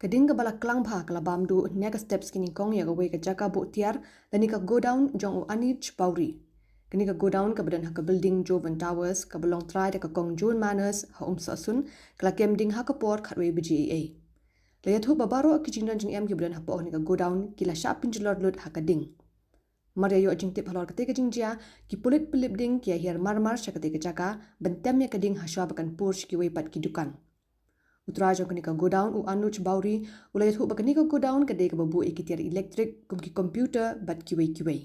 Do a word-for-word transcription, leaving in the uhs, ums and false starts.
Ka ding kaba la klang bha ka la bam duh hynne ka step sngi nyngkong ïa kawei ka jaka buh tiar lane ka godown jong u Anuj Bawri. Kane ka godown kaba don ha ka building Jovan Towers kaba long trai da ka kong Joan Manners ha Umsohsun ka la kem ding ha ka por khatwei baje eiei. La ïathuh ba baroh ki jingdon jingem kiba don hapoh kane ka godown ki la shah pynjulor lut ha ka ding. Mar ïa ïoh jingtip halor katei ka jingjia, ki pulit pynlip ding ki ïa hiar marmar sha katei ka jaka ban tem ïa ka ding hashwa ba kan pur sha kiwei pat ki dukan. U trai jong kane ka godown u Anuj Bawri u la ïathuh ba kane ka godown ka dei kaba buh ïa ki tiar elektrik kum ki computer bad kiwei kiwei.